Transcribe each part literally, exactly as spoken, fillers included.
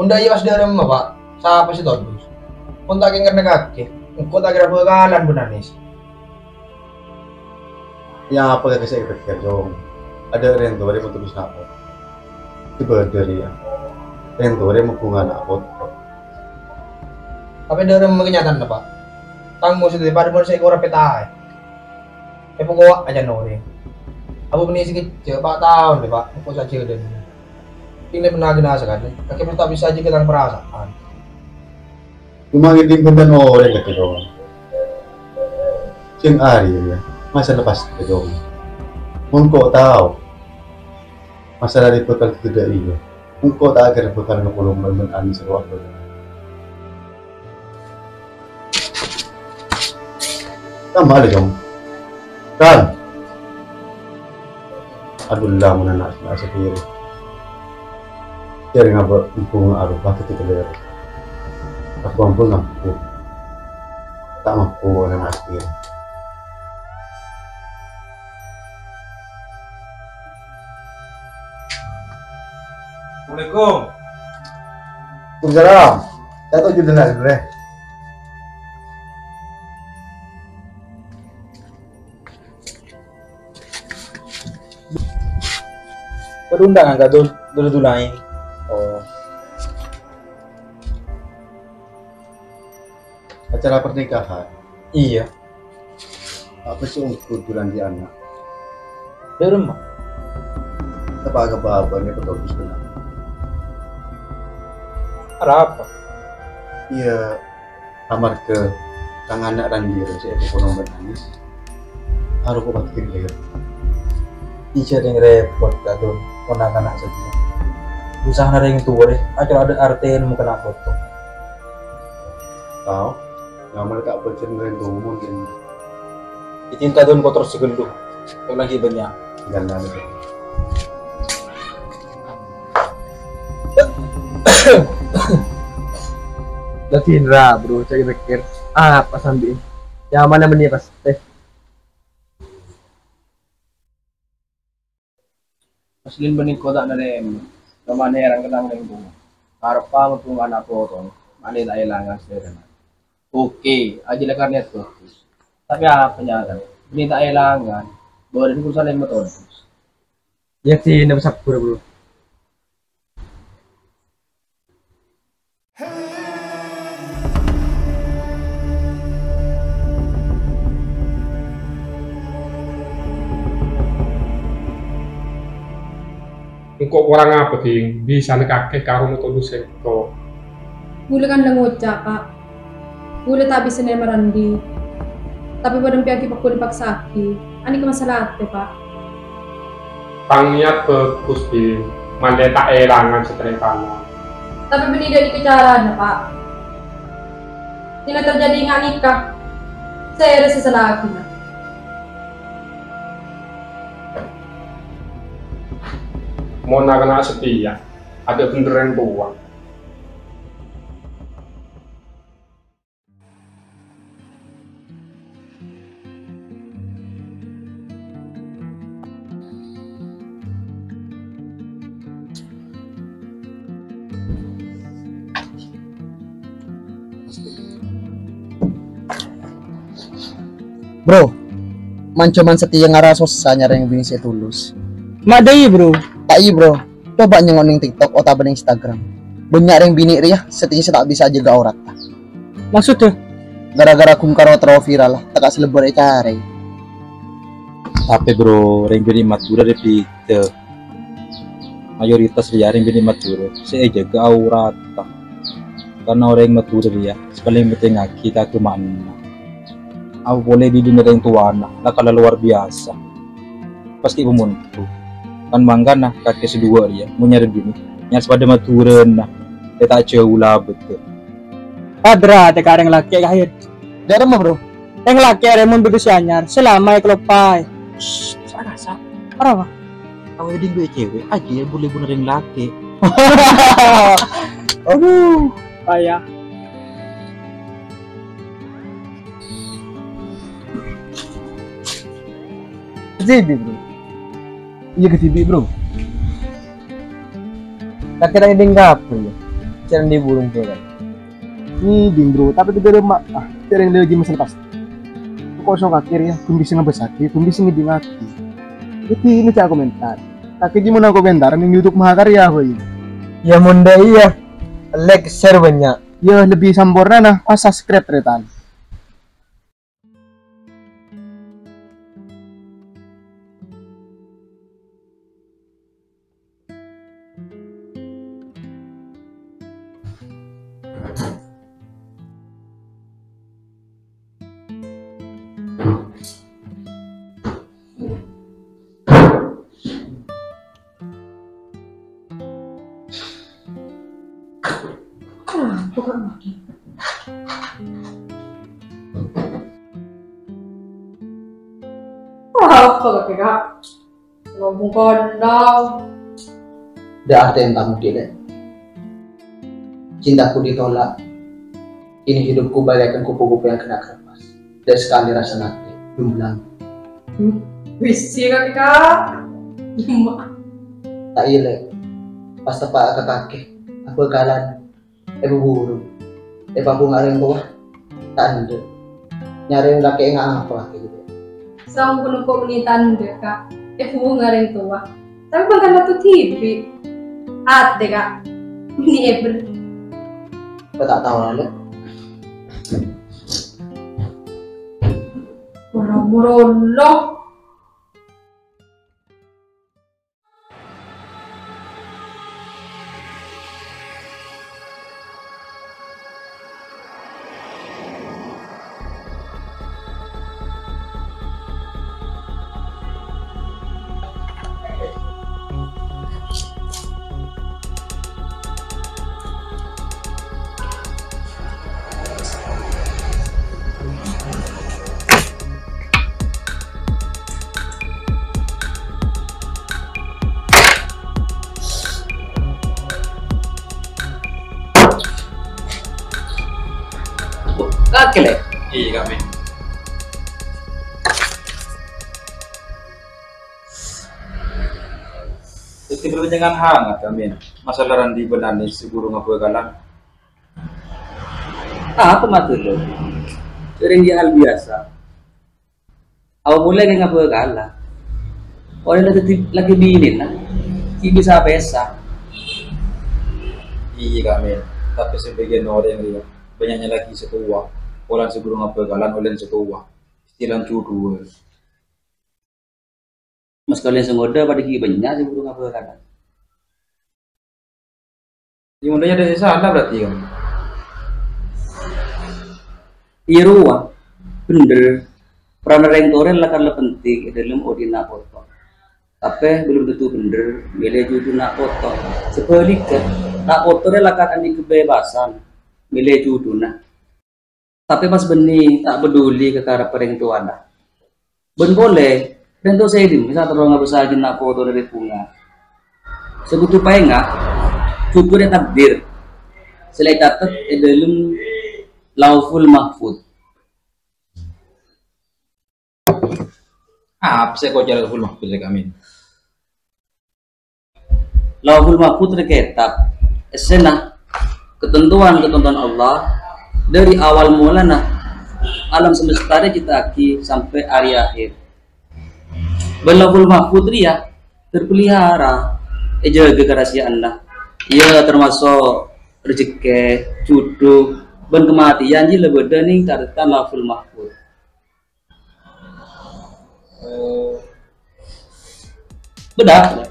Mon dâ' iyâ pas dâ' remma, Pa'? Sapa sè todus? Mon ta' kèngèr nèkakè, engko' ta' kèra bhâkalan bân Anis. Yâ, apa kakè sè èpèkkèr, Jong? Adâ' rèng towa rè mon todus napa? Sè bâdâ rèya, rèng towa rè mabhunga ana' potro. Tapè dâ' remma kenyataanna, Pa'? Tang mo sè dhâddhi padâ mon sè èkora pètaè. Èpakowa' ajân orèng. Abâ' bânnè sè kejjhâ', Pa', taon, Pa', engko' sajâlân. Kèng la pernah ghenna sakalè, kakè pas ta' bisa jâgâ tang parasaan. Coma ngèdhing bhândhân orèng kakè, Jong. Sèng arèya, masalah pastè, Jong. Mon engko' tao masalah rè bhâkal ghâdhâ' iyâ, engko' ta' kèra bhâkal ngakolong bân Anis rowa. Tamba alè, Jong. Kan. Adhu, la mon ana' sè kèra. Kèra ngabâ' bhunga aropa dhâddhi kalèro. Aku ampon ngaku. Ta' mampu ana' sè kèra. Assalamualaikum. Waalaikumsalam. Saya tuh judulnya sebenarnya. Berundangan, Kak Dul, dulu-dulu lain. Oh. Acara pernikahan? Iyâ. Apa sè ongghu jhulang ghi' ana'? Dâ'remma? Teppa' ka bâbâna pètodus kennengngan. Arapa? Iyâ, amarghâ tang ana' Randira sè èpokonom bân Anis. Aropa pati ghellâ'. Iyâ, ding repot, Kak Dul, ponakanna sadhâjâ. Usahana rèng towa rè, acara adâ' artèna mangkana poto. Tao, nyaman ta' bâjâna rèng towa mon kèng. Ijin Kak Dul kotor sè ghâllu, yang lagi banyak. Jangan. Dâddhi Indra, Bro, ca'èpèkkèr, apa sambi'? Nyamana bânnè pas, eh. Aslin bânnè engko' ta' narèma, coma nèrang ka tang rèng towa. Karebbhâ mabhunga ana' poto, malè ta' èlangan sadhâjâna. Oke, ajâ la karna todus. Tapè apa nyatana? Bânnè ta' èlangan, bârâ' engko' salèng matodus. Yâ, dinah sabbhâr, Bro. Engko' korang apa, Ding? Bisa nèkakè karo matodus sèngko'. Ghulâ kan la ngoca', Pa'. Ghulâ ta' bisa narèma Randi. Tapè bâdâ pèyaghi pagghun èpaksa'aghi. Anèka masalah atè, Pa'. Tang niyat bhâghus, Ding. Malè ta' èlangan satarètanna. Tapè bânnè dâ' nèka carana, Pa'. Dinah terjadi nga' nèka, sèra sè salaghina. Mon na'-kana' satèya, adâ' bhendher rèng towa. Bro, man-jhâman satèya ngara sossa nyarè binè sè tulus. Ma' dâi, Bro. Ta' iyâ, Bro. Coba nyengok neng TikTok otabâ neng Instagram. Bânnya' rèng binè' rèya satèya sè ta' bisa ajâgâ aoratta. Maksudda? Gara-gara ghun karo terro viral, tekka sè lebbâr ècarè. Tapè, Bro, rèng binè' Madhurâ rè bhidhâ. Mayoritas rèya rèng binè' Madhurâ sè èjâgâ aoratta. Karna orèng Madhurâ rèya sè palèng pentèngngaghi kaaghâmaanna. Apa polè bhidhâna rèng towana la kala lowar biyasa. Pas ghi' pamonto. Kan mangkana kakè sè duwâ' rèya mon nyarè binè', nyarè sè padâ Madhurâna, sè ta' jhâu la bâdâ. Padâ rata ka rèng lakè', Kahir. Dâ'remma, Bro? Rèng lakè' rè mon bâdâ sè anyar, sè lama èkaloppaè. Shh, sa-kasa. Arapa? Awè ding duwâ' cèwèk, ajiyâ bulè-bulè rèng lakè'. Aduh. Payah. Kadhibi', Bro. Iyâ, kadhibi', Bro. Kakè ta' ngèdhing kabhâr, yâ? Sèrèng dhi burung, Bro, kan? Ngèdhing, Bro, tapè tadâ' remma', ah, sèrèng lagi mesen pas. Kosong kakè rèya, ghun bisa ngabâsaghi, ghun bisa ngèdhingaghi. Dhâddhi ini ca'na komentar. Kakè ghi' mon komentar neng YouTube Mahakarya, boy. Ya, mon dâ' iyâ, like, share bânnya'. Ya, lebbi sampornana, pas subscribe, tarètan. Apa kakè, Kak? Ngomong kondang. Ndak ada yang tamu, Dek, Lek. Cintaku ditolak. Ini hidupku bagaikan kupu-kupu yang kena keremas. Dan sekali rasa nanti, belum bilang. Hmm, wis sih, Kak, Kak. Cuma. Ta' iyâ, Lek. Pas teppa' ka kakè, abhâkalan èbuburu, èpabhunga' rèng towa, ta' endâ'. Nyarè lakè' ngapa kakè, Dek? Sampon engko' mènta endâ', Kak. Èbubunga' rèng towa. Tapè bhâkal mator dhibi'. Atè, Kak. Mènè èbher. Kok ta' tao, Lek? Boro-boro lo. Kakè, Lek? Iyâ, Kak, Min. Dhâddhi perbincangan hangat, Kak, Min. Masalah Randi bân Anis sè buru ngabhâkalan. Apa maksodda? Sèrèng jâ' hal biyasa. Apa polè kè ngabhâkalan? Orèng la dhâddhi lakè binèna, ghi' bisa pèsa. Iyâ, Kak, Min. Tapè sabâgiyân orèng rèya bânnya'na lagi sè towa. Polana sè buru ngabhâkalan ollèna sè towa. Istilana judhuwâ. Maskalèyan sè ngodâ padâ ghi' bânnya' sè buru ngabhâkalan. Iyâ, mon dâ' iyâ tadâ' sè sala berarti, kan? Iyâ rowa, bhender. Peran rèng torè lakar la penting è dâlem odi'na poto. Tapè belum tentu bhender mèlè judhuna poto. Sabhâligghâ, na' poto rè lakar andi' kebebasan mèlè judhuna. Tapè pas bânnè ta' paduli ka karebbhâ rèng towana. Bân polè, rèng towa sè dimma sè terro ngabâsaghi na' poto dâri bhunga. Sè kodhu paènga', judhu rè takdir. Sè la ècatet è dâlem Lauhul Mahfuz. Apa sè èkoca' Lauhul Mahfuz, Kak Min? Lauhul Mahfuz rè kètab, essèna, katantowan-katantowan Allah, dâri awal molana alam semesta rè ècipta'aghi sampè' arè akhèr. Bân Lauhul Mahfuz rèya terpelihara, èjâgâ karahasiyaanna. Iyâ, tamaso' rejekkè, judhu, bân kamatèyan jiyâ la bâdâ neng catetan Lauhul Mahfuz. Bâdâ.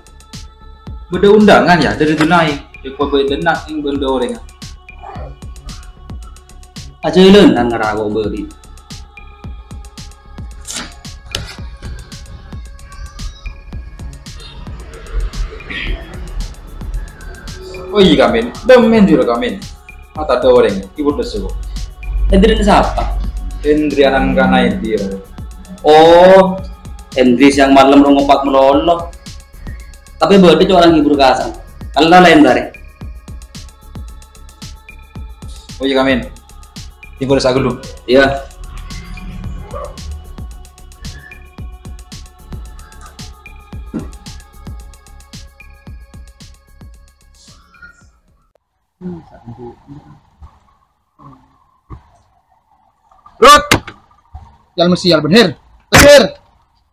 Bâdâ undangan, yâ, dâri dunai. Èpabâi dâ' enna' eng bândâ orèngnga. Ajâlânan ngara ko' bâri'. Oh iyâ, Kak Min. Dâmmen juru, Kak Min. Mata dâ' orèng, ibu dâ' sèko. Hendri sapa? Hendri anan kana Hendri. Oh, Hendri sèyang malem ro ngopak malolo. Tapè bâdâ cowok orang hibur kasan. Allah laèn barè. Oh iyâ, Kak Min. Tinggal sa' ghâllu. Iyâ. Rut! Yal mesti yal bener. Bener.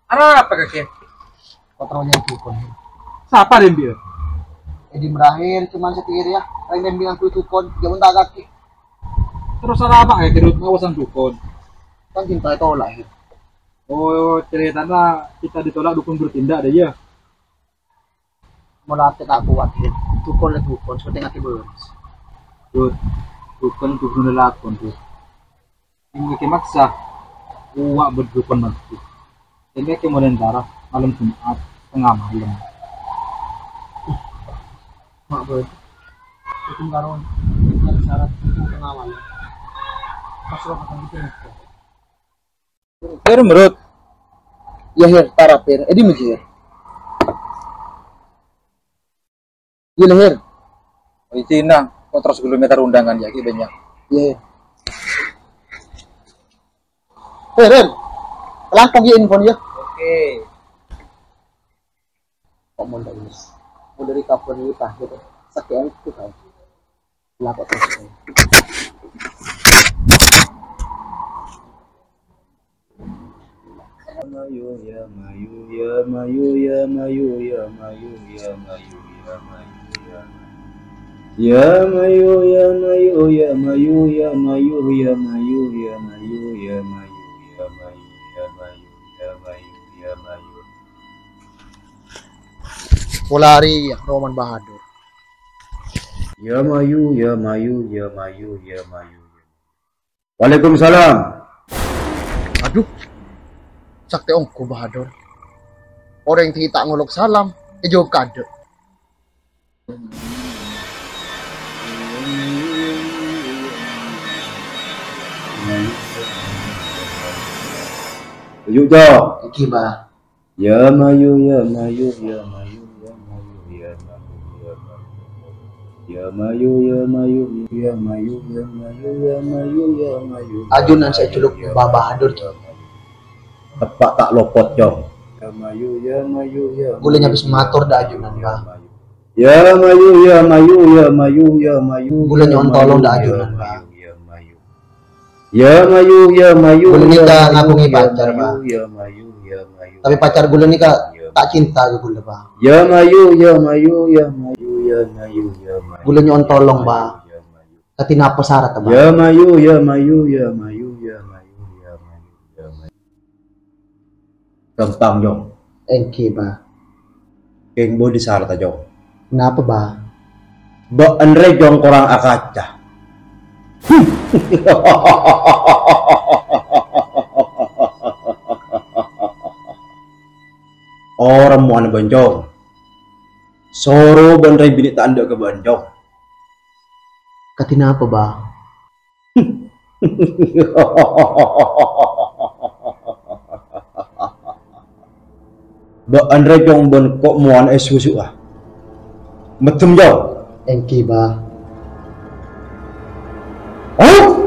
Arapa kakè? Kontrolnya dukun. Sapa rè, Mbi? Edi Merahin, cuman setir ya. Reng bilang dukun, jangan tak kaki. Terros arapa kakè, Rut, ngawasan dukun? Kan cinta ditolak, ya. Oh, ceritana cinta ditolak, dukun bertindak, dâ, iyâ? Mon atè ta' kowat, Hir. Dukun la dukun, sè pentèng atè bârâs. Dut, dukun, dukun lalakon, Dut. Sèngghâ kè maksa, uwa' bâdâ dukun mangkèn. Sèngghâ kè mon entara, malem Jumat, tengnga malem. Mak bâdâ. Dukun karon, nyarè syarat, tengnga malem. Pas roh akan dukun. Hir, Merut. Yâ, Hir, tarap, Hir. Edi mèjhi, Hir. Iyâ, Hir. Iyâ, Cina. Kok terros ghulâ mènta undangan, yâ, ghi' bânnya'. Iyâ, Hir. Hir, Hir. Langkong yâ info, yâ. Oke. Kok mon ta' inges? Mon dâri kabhâr ini pahit, sakè'an itu kan. Lah kok terus ini? Ya mayu, ya mayu, ya mayu, ya mayu, ya mayu, ya mayu, ya mayu, ya mayu. Ya mayu, ya mayu, ya mayu, ya mayu, ya mayu, ya mayu, ya mayu, ya mayu, ya mayu, ya mayu, ya mayu. Polari ya, Roman Bahadur. Ya mayu, ya mayu, ya mayu, ya mayu. Waalaikumsalam. Adhu, saktè ongghu Bahadur. Orèng ghi' ta' ngolok salam, èjâwâb kaadâ'. Ayo, Cok. Iki, Bah. Ya mayu, ya mayu, ya mayu, ya mayu, ya mayu, ya mayu. Ya mayu, ya mayu, ya mayu, ya mayu, ya mayu, ya mayu. Ajunan sè èjhuluk Mbah Bahadur, Cong. Teppa' ta' lopot, Cong. Ya mayu, ya mayu, ya mayu. Ghulâ nyabis mator dâ' ajunan, Bah. Ya mayu, ya mayu, ya mayu, ya mayu. Ghulâ nyo'on tolong dâ' ajunan, Bah. Ya mayu, ya mayu. Ya mayu, ya mayu, ghulâ nèka ngabhungè pacar, Bah. Ya mayu, ya mayu. Tapè pacar ghulâ nèka ta' cinta ka ghulâ, Bah. Ya mayu, ya mayu, ya mayu, ya mayu, ya mayu. Ghulâ nyo'on tolong, Bah. Kadhi napa sarat, Bah? Ya mayu, ya mayu, ya mayu, ya mayu, ya mayu, ya mayu. Ghâmpang, Cong. Èngghi, Bah. Kèng bâdâ sarat, Cong. Napa, Bah? Bâ'en rè, Cong, korang akaca. Orèng mowana bâ'en, Cong. Soro bâ'en rè binè' ta' endâ' ka bâ'en, Cong. Kadhi napa, Bah? Bâ'en rè, Cong, bâ'en ko' mowana èsu-èsu'a. Meddhem, Cong. Èngghi, Bah. Oh!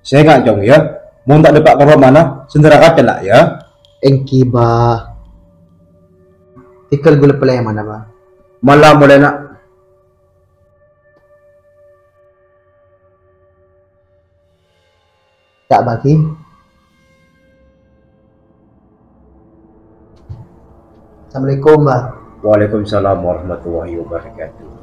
Sènga', Cong, yâ. Mon ta' dâpa' ka romana, sendera kaca la, yâ. Èngghi, Bah. Tèghâl ghulâ palèmana, Bah. Mala molèna. Ca'na bâgi. Assalamualaikum, Bah. Waalaikumsalam warahmatullahi wabarakatuh.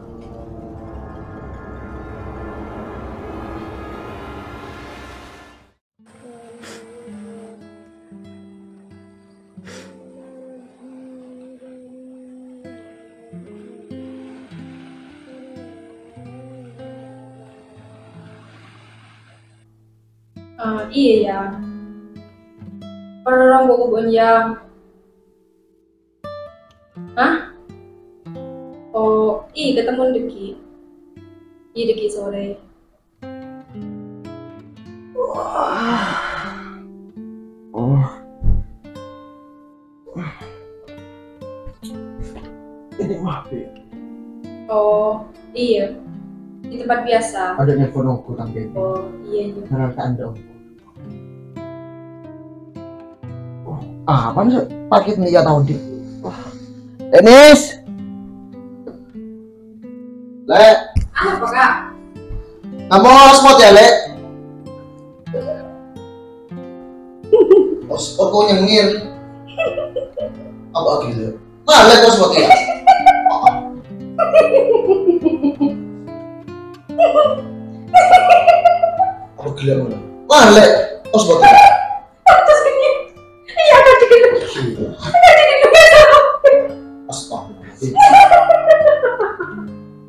Ah, iyâ, Yang. Parlo rong buku, Bun, Yang. Hah? Oh, iyâ, ketemuan dâgghi'. Iyâ, dâgghi' sore. Oh. Ini maaf ya. Oh, iyâ. Ini Tempat biasa. Ada nelpon ongghu tang Debbie. Oh, iya, iya. Padahal tak ada ongghu. Wah, apaan sih? Paket nih ya tahun di. Wah. Denis. Lek. Apa, Kak? Kamu hotspot ya, Lek? Hotspot kok nyengir? Apa lagi, Lek? Nah, Lek, hotspot ya? Apa gila ngono? Wah, Lek, hotspot ya? Iya, Kak, gila. Iya. Astagfirullahaladzim.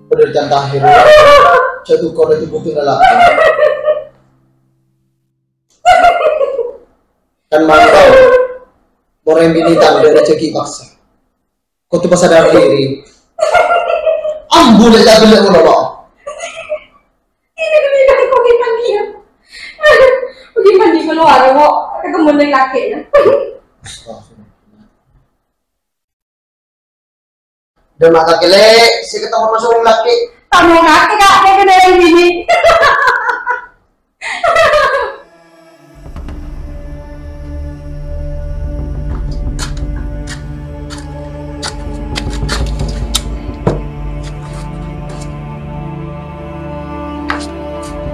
Bener, Cang Tahir. Jatuh kode itu butuh lelaki. Kan mantau. Orang bini tanda rezeki paksa. Kodhu pasadar dhiri. Ambu, Lek, tak gelek ngono kok. Ini kan kok gimana dia? Aduh, gimana dia keluar kok ketemu dengan laki ya? Astagfirullah. Udah mata kele, si ketemu masuk laki. Tamu laki, Kak, dia kena yang bini.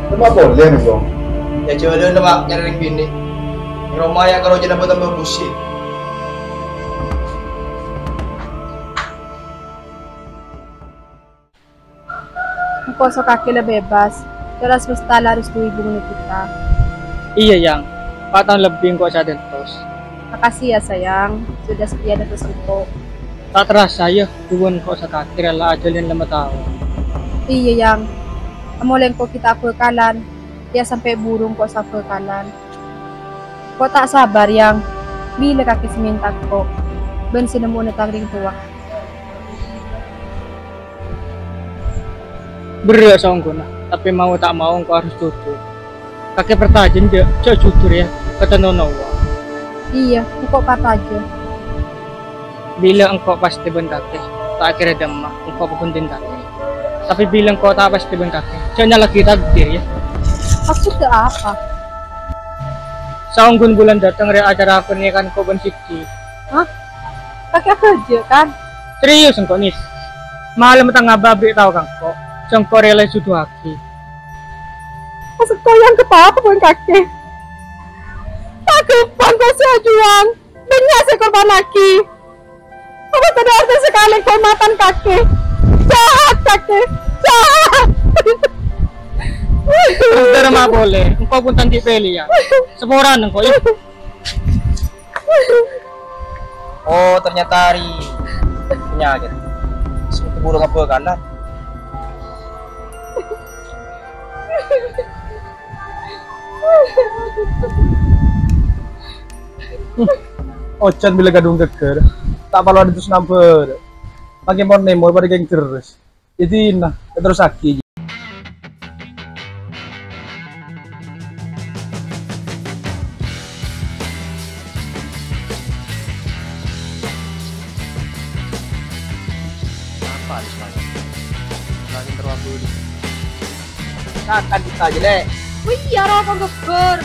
Coma boleh, Mas, Bang? Ya, coba dulu, Pak, nyarè binè. Roma ya, kalau jeneng tambah pusing. Engko' sokaghi la bebas, jelas Guste la arostui hubunganna kita. Iyâ, Yang. Pa' taon lebbi engko' sè atentos. Makasih ya, sayang, sudah setia atentos engko'. Ta' terasa, ya, hubungan engko' sokaghi la ajhâlân lèma taon. Iyâ, Yang. Amolè engko' ghi' ta' abhâkalan, ya sampè' buru engko' sè abhâkalan. Engko' ta' sabar, Yang. Bilâ kakè sè mènta engko', bân sè nemmo'a tang rèng towa? Berrâ' saongghuna, tapè mau ta' mau engko' harus jujur. Kakè parcajâ, enjâ', jhâ' jujur, ya, ka tanto nowa. Iyâ, engko' parcajâ. Bilâ engko' pastè bân kakè, ta' kèra dâ' emma, engko' pabhunten kakè. Tapè bilâ engko' ta' pastè bân kakè, jhâ' nyala'aghi takdir, ya. Maksudda apa? Saongghuna bulân dâteng rèya acara pernikahan engko' bân Siti. Hah? Kakè abhâjâ, kan? Serius engko', Nis. Malem tengnga abâ' aberri' tao ka engko', sè engko' rèya la èjhudhuwâghi. Pas engko' èangghep apa bân kakè? Ta' ghâmpang engko' sè ajuwâng, bânnya' sè èkorbhânnaghi. Apa tadâ' artè sakalè engko' matan kakè? Jahat kakè, jahat! Terus dârâmma polè, engko' pon ta' andi' pèlè, ya. Saporana engko', ya. Oh, ternyata Ari penyakit. Sè keburu ngabâ kanan. Ojhân bilâ kadhung ghâggâr, ta' parlo adhâddhus nambhâr. Mangkèn mon nèmor padâ kèng terros. Jadi, nah, terrosaghi. Apa, Lis, Bang? Lagi terlalu dulu. Makan kita aja, Lè. Oh iya, roko' ghâggâr.